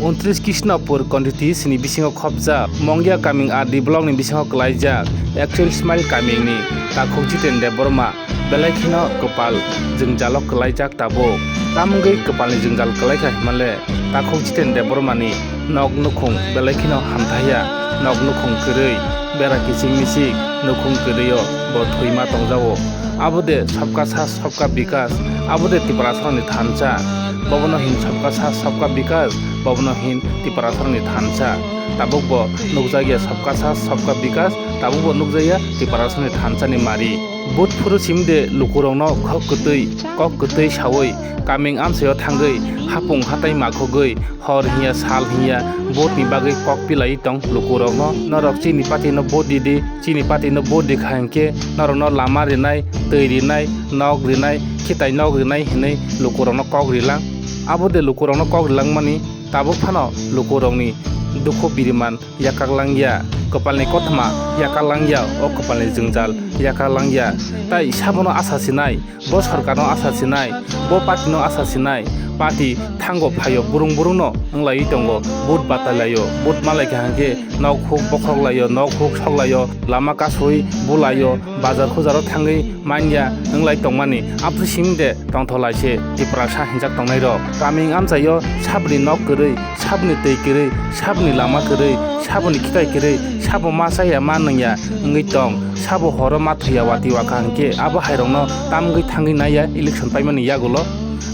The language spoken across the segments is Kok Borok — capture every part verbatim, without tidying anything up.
Untris Krishnapur constituency ni bisingo khopjak Mongya Kaming R D block ni bisingo kwlaijak Actual Smile Kaming ni takhuk Jiten Debbarma belai kheno kwpal jwngjalo kwlaijak tabuk. Tamungwi kwpalni jwngjal kwlaikha hinmale takhuk Jiten Debbarma ni nok nukhung belai kheno hamthaiya, nok nukhung kwrwi, bera kiching miching nukhung kwrwio bo thwima tongjago. Abo de sabka sath sabka bikas, abo de Tiprasarokni thansa. Bobono hin sabka sath sabka bikas, bobono hin Tiprasarokni thansa. Tabukbo nukjakya sabka sath sabka bikas, tabukbo nukjakya Tiprasarokni thansani mari. Vote phuru simde lukurokno khok kwtwi, kok kwtwi sawi, kaming amchaio thangwi, hapung hatai makhogwi, hor hinya sal hinya vote ni bagwi kok pilai tong lukurokno. Norok chini party no vote di di, chini party no vote di kha hinkhe norokno lama rinai, twi rinai, nok rinai, khitai nok rinai hinwi lukurokno kok rilang. Abo de lukurokno kok rilangmani tabuk phano lukurokni dukhu biriman yakak langya, kwpalni kothoma yakak langya, o kwpalni jwngjal yakak langya. Tai sabono asa sinai, bo sorkarno asa sinai, bo partyno asa sinai, party thango phaio, burung burungno wnglaiwi tongo, vote batai laio, vote malaikha hinkhe nok huk bokhok laio, nok huk sok laio, lama kasui bulaio, bazar khujaro thangwi manya wnglai tongmani. Aboni simi de tongtholai se Tiprasa hinjak tongnairok. Kaming amchaio saboni nok kwrwi, saboni twi kwrwi, saboni lama kwrwi, saboni khitai kwrwi, sabo ma chaya ma nungya wngwi tong, sabo horo ma thwiya watwi wakha hinkhe abo hairokno tamgwi thangwi naiya election paimani yagulo.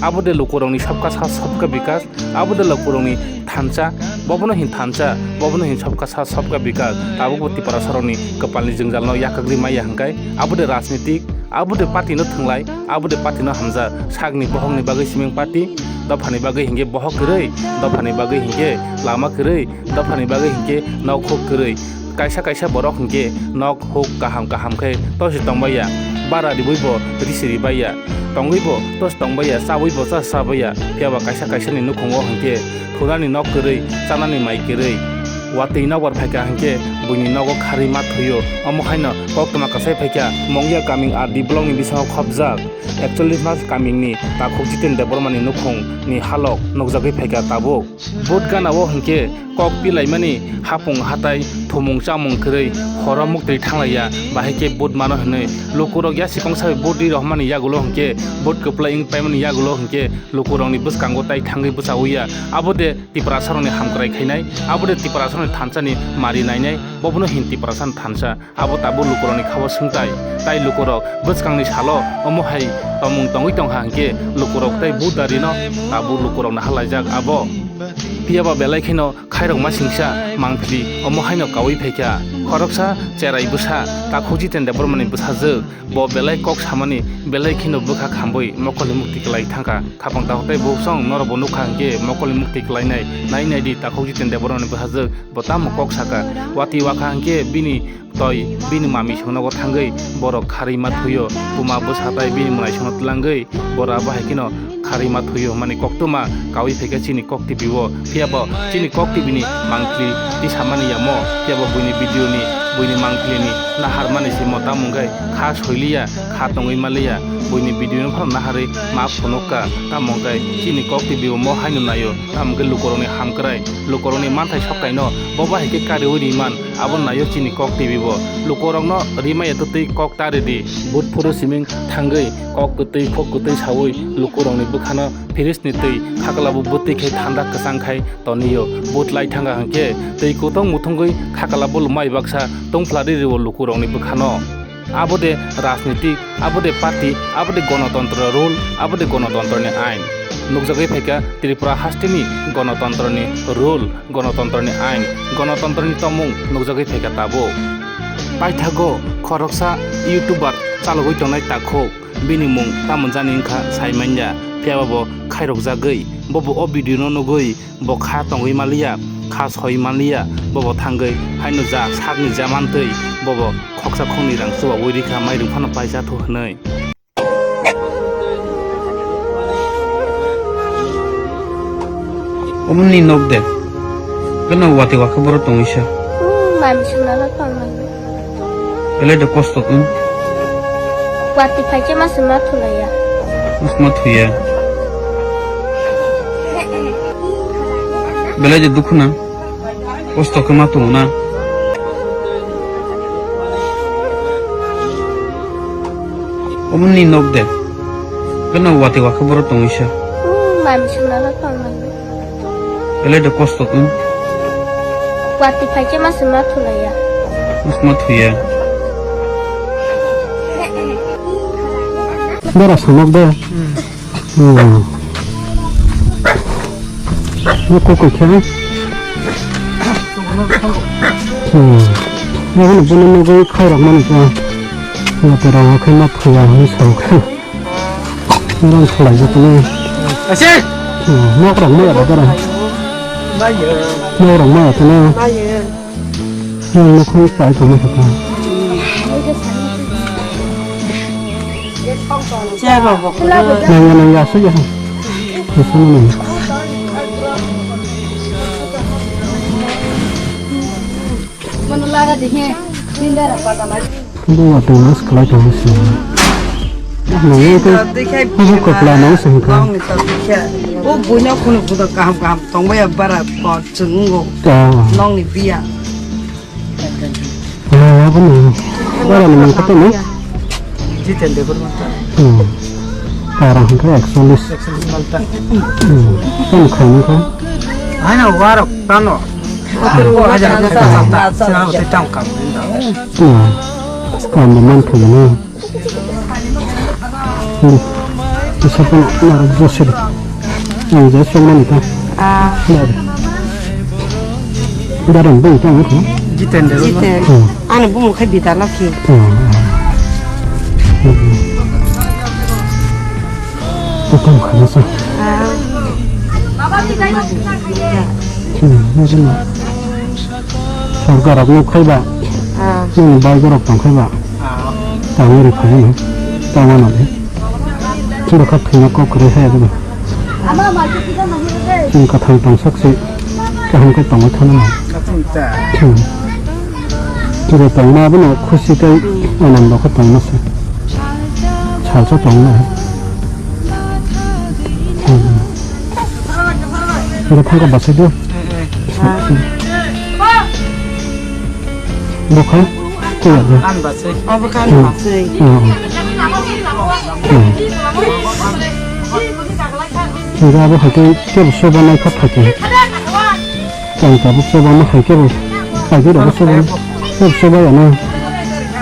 Abo de lukurokni sabka sath sabka bikas, abo de lukurokni thansa, bobono hin thansa, bobono hin sabka sath sabka bikas, tabukbo Tiprasarokni kwpalni jwngjalno yakagri maya hinkhai, abo de rajnitik, abo de partyno thwnglai, abo de partyno hamjak, sakni bohokni bagwi siming party, dophani bagwi hinkhe bohok kwrwi, dophani bagwi hinkhe lama kwrwi, dophani bagwi hinkhe nok huk kwrwi. Kaisa kaisa borok hinkhe nok huk kaham kaham khe tosi tongbai ya, bara riwi bo risi ribai ya, tongwi bo tosi tongbai ya, chawi bo cha chabai ya, phiya ba kaisa kaisa ni nukhungo hinkhe thunani nok kwrwi, chanani mai kwrwi. Watwi nokbar phaikha hinkhe buini nogo kharwi ma thwio, omo haino koktwma kwchai phaikha Mongya Kaming R D block ni bisingo khopjak Ekchollis Mas Kaming ni takhuk Jiten Debbarma ni nukhung ni halok nukjagwi phaikha tabuk. Vote gana o hinkhe kok pilaimani hapung hatai thumung chamung kwrwi horo muktwi thanglaiya, bahai khe vote mano hinwi lukurok yasikong sabai vote ri rohormani yagulo hinkhe vote kwplai wng paimani yagulo hinkhe lukurokni bwskango tai thangwi bwchawi ya. Abo de Tiprasarokni hamkrai khainai, abo de Tiprasarokni thansani mari nainai, bobono hin Tiprasani thansa. Abo tabuk lukurokni khabo swngtai. Tai lukurok bwskangni salo omo hai tongmung tongwi tongkha hinkhe lukurok tai vote da rino tabuk lukurokno halaijak abo. Phiyaba belai kheno khairokma singsa mangpili omo haino kaui phaikha. Khoroksa cherai bwsa takhuk Jiten Debbarmani bwsajwk. Bo belai kok samani, belai kheno bwkha khambwi mokolni mukti kwlai thangkha. Khapang takhuk tai buksong norokbo nukha hinkhe mokolni mukti kwlainai. Nai nai di takhuk Jiten Debbarmani bwsajwk. Bo tamo kok saka, watwi wakha hinkhe bini toi bini mami songnogo thangwi borok kharwi ma thwio, buma bwsa tai bini mwnaisongno twlangwi borok abo hai kheno kharwi ma thwio hwnmani koktwma kaui phaikha chini kok tibio. Phiyabo chini kok tibini mangpili tisamani yamo, phiyabo buini video ni, buini mangpili ni naharmani se mo tamo wngkhe kha soiliya, kha tongwi maliya, buini video no phano naharwi ma phunukka, tamo wngkhe chini kok tibio mo haino naio, tamo wngkhe lukurokni hamkrai. Lukurokni manthai soktaino bo bahai khe kariui riman, abo naio chini kok tibibo. Lukurokno rimaya twtwi kok ta ridi. But phuru siming thangwi kok kwtwi khok kwtwi saui lukurokni bwkhano fridge ni twi khaklabo bwtwi khai thanda kwchang khai tonio. But lai thanga hinkhe twi kutong muthungwi khaklabo lumai baksa tongphla ririo lukurokni bwkhano. Abo de rajnitik, abo de party, abo de gonotontro rule, abo de gonotontroni ain. Nukjagwi phaikha Tripura hasteni gonotontroni rule, gonotontroni ain, gonotontroni tongmung nukjagwi phaikha tabuk. Paithago khoroksa YouTuber chalogwi tongnai takhuk, bini mung tamo jani wngkha saimanya, phiyaba bo khairokjagwi, bobo o video no nugwi, bo kha tongwi manliya, kha soi manliya, bobo thangwi haino ja sakni ja mantwi, bobo khoksa khokni rang chubaui rikha, mairum phano paisa thu hwnwi. Omoni nok de. Gana wati wakha boro tongwi sa. Hmm, mami suna la tong nang. Belai de kosto wng. Wati phai khe masa ma thulaiya. Masa ma thuya. Belai de dukhu na, kosto khe ma tongo na. Omo ni nok de, beno wati wakhe borok tongwi sa. Hmm, mami sumna no tong nang. Belai de kosto khe. Wati phai khe ma sumna thulaiya. Ma sumna thuya. Bera sanok de. Hmm. Hmm. Ni kukui khe. Hmm. Ni bono nugwi khairok mani khe. Ni tera khe ma thuya hwnwi sao khe. Rang khalai jotoni. Ase. Hmm. Nok rok ma yara dara. Nok rok ma yara tene. Nwng nukhung pai tongma sakha. Nangya nangya aswk ya. Aswk nangya. Bo watwi mas kwlai tongma sini. Nangya tei bo kwpla nang sini kha. O buino khunu buda kaham kaham tongmaya bara. Chwng wngkha. Ah. Nokni biya. Ah, aboni, borokni mung kotor no? Jiten Debbarma ta. Hmm. Para hwnkhe ekchollish. Ekchollish mal ta. Hmm. Tamo khaini kha? Haino warok tano. Sotoro hajar ta. Sotoro hajar ta. Hmm. Tamo man khaini. Hmm. Isa pun narok josir. Ang jai song mani ta. Ah. Dari. Dari bung ta ang ko. Jiten de. Jiten. Hmm. Ani bung khai bita laki. Hmm. Bukan khana sa. Ah. Hmm, ini. Sorkar rok nuk khai ba. Ah. Nini bai borok tong khai ba. Ah. Tangwi ri phai no. Tama no de. Chiro kha thwina kok kwrwi hai abo. Chini kathang tong sak se. Kaham khe tongwi thana no. Hmm. Chiro tongma abo no khusi tei anando khe tongma se. Salsa tongma. Hmm. Oro thangkha basai do. Bokha? Kuya do. An basai. Obo kan basai. Oh. Oh. Oro abo hai khe tebo soba nai kha thai khe. Tang tabuk soba ma hai khe bo. Hai khe bo soba. Tebo soba ya na.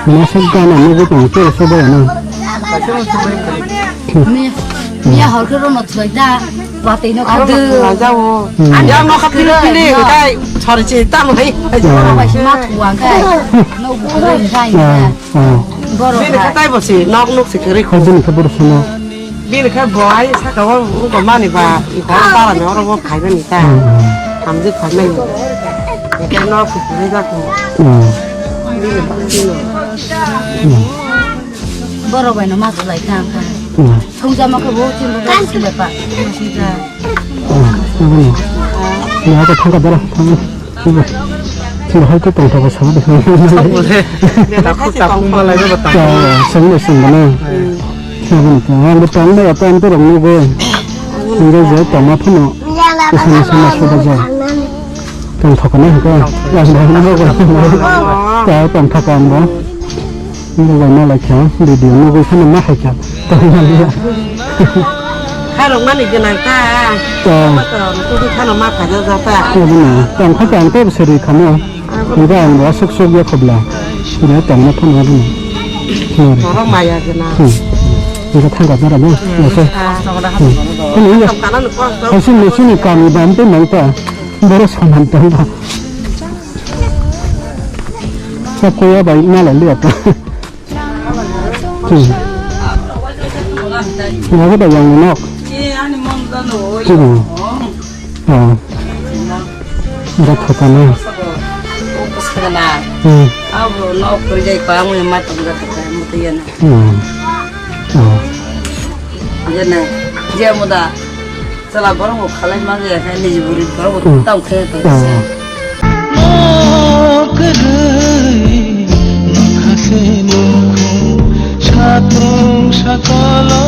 Masa gana nugwi tong tebo soba ya na. Miya, miya hor khe rono thwlai da, watwi no kha dw. Yang no kha pili pili, kai sori chi tamo hai. Borok bai se ma thuwa kai, no bu khe rai kai. Borok bini kha tai bo si, nok nuk si khe ri. Kha bini kha borok sino. Bini kha bo ai saka o, o mani ba, i ba para me oro bo khai mani ta. Hamje khai mani. Ke no ku khe ri da ku. Bini ba sino. Borok bai no ma thwlai kha ang kha. Hmm. Thwngjama khe bo chini bo sile pa. Sile pa. Hmm, hmm. Ya, ko thangka dara, thangka. Sile. Sile hai to tongthogo sama de. Sabo de. Takhuk takhuk malai ba tang. Ya, ya, sangno sangno. Hmm. Sabo ni ta. Ang bo tang na ya, tang to rang no go. Ang je tama phano. Sangno sangno soba ja. Tongthoknai hwnkhe ang bo hwnwi hokgo. Ta tongthok ang bo. Bo bai ma lai kha, video nugwi phano ma hai kha. Tongmani ya. Kharokmani gwnang ta. Ta. Tongthok khano ma phaja ja ta. Aboni tongkha ta ang tei bwswrwi khamo. Hwnkhe ang bo aswk suk ya khobla. Hwnkhe tongna phano aboni. Borok maya gwnang. Hmm. Hwnkhe thangkha jora bo. Nasa. Hmm. Hwnkhe ya. Tongkha nang kok. Haisi nusini kami dam tei nang ta. Borok saman tongba. Sa kuya bai malai liya ta. Hmm. Yago da yang nok. Hmm. Oh. Ada kota na. Hmm. Hmm. Oh. Jena, je muda. Chwla borok bo khalai ma ya khe niji buri borok bo tong khe tong se. Nok kwrwi nokha se nokha satung sakolo